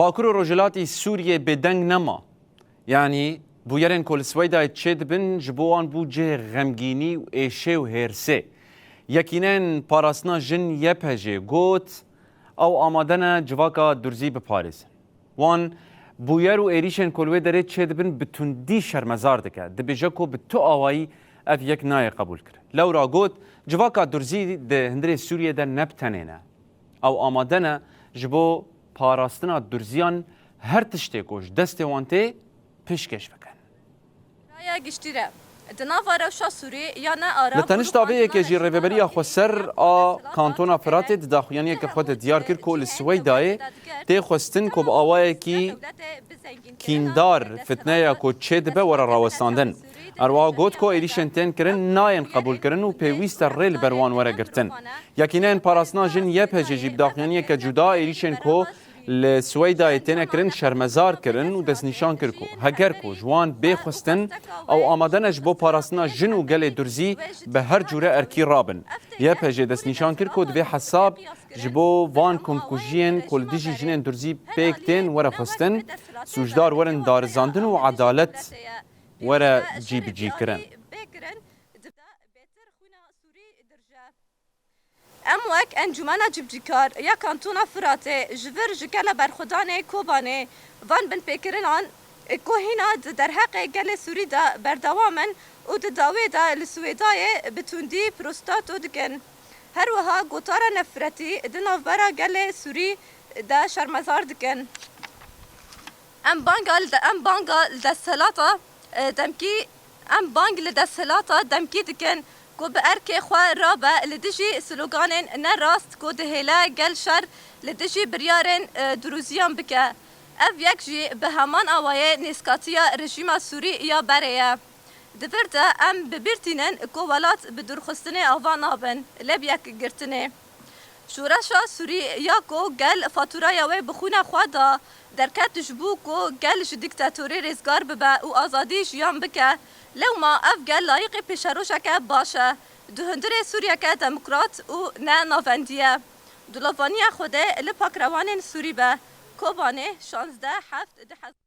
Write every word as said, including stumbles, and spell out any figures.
Bakur û Rojhilatî Sûriyê bêdeng nema. Yanî bûyerên ku li Swêdayê çêdibin ji bo wan bû cihê xemgînî û êşê û hêrsê. Yekîneyên Parastina Jin Y P G got, ew amade ne civaka durzî biparêzin. Wan bûyer û êrîşên ku li wê derê çêdibin bi tundî şermezar dike. Dibêje ku bi tu awayî ev yek nayê qebûlkirin. Lewra got, civaka durzî di hundirê Sûriyê de ne bi tenê ne. Ew amade ne ji bo parastina durziyan her tiştê ku ji destê wan tê pêşkêş bikin. Raya giştî re. Di nava rewşa Sûrî ya ne ara Li tenişta vê yekê jî Rêveberiya Xweser a Kantona Firatê di daxuyaniyeke xwe de diyar kir ku li Swêdayê tê xwestin ku bi awayekî kîndar fitneya ku çêdibe were rawestandin. Her wiha got ku êrîşên tên kirin nayên qebûlkirin û pêwîst e rê li ber wan were girtin. Yekîneyên Parastina Jin Y P G jî bi daxuyaniyeke cuda êrîşên ku li Swêdayê têne kirin şermezar kirin û destnîşan kir ku heger ku ji wan bê xwestin, ew amade ne ji bo parastina jin û gelê durzî bi her cûre erkî rabin. Y P G destnîşan kir ku divê hesab ji bo van komkujiyên ku li dijî jinên durzî pêk tên were xwestin, sûcdar werin darizandin û edalet were cîbicîkirin. Em wek Encûmena Cîbicîkar ya Kantona Firatê ji vir ji gele berxwedanê Kobanê van binpêkirinan ku hîna di derheqê gelê Sûrî de berdewam in û di dawê de li Swêdayê bi tundî protesto dikin. Her wiha gotara nefretî di navbera gelê Sûrî de şermezar dikin. Em banga li de, em banga li desthilata, e, demkî, em bang li desthilata demkî dikin ku bi erkê xwe rabe li dijî sloganên ne rast ku dihêle gel şer li dijî biryarên, e, duruziyan bike. Ev yek jî bi heman awayê nêzkatiya rejîma Sûrî ya berê ye. Di vir de em bi bîr tînin ku welat bi dûrxistinê ava nabin, lê bi yekgirtinê. Şoreşa Sûrî ya ku gel fatûraya wê bi xwîna xwe da, derket ji bo ku gel ji dîktatorî rêzgar bibe û azadî jiyan bike, lewma ev gel layiqî pêşerojeke baş e. Di hundirê Sûriyeke demokrat û ne navendî ye. Dulavaniya Xwedê li pakrewanên Sûrî be. Kobanê, şazdeh heft du hezar.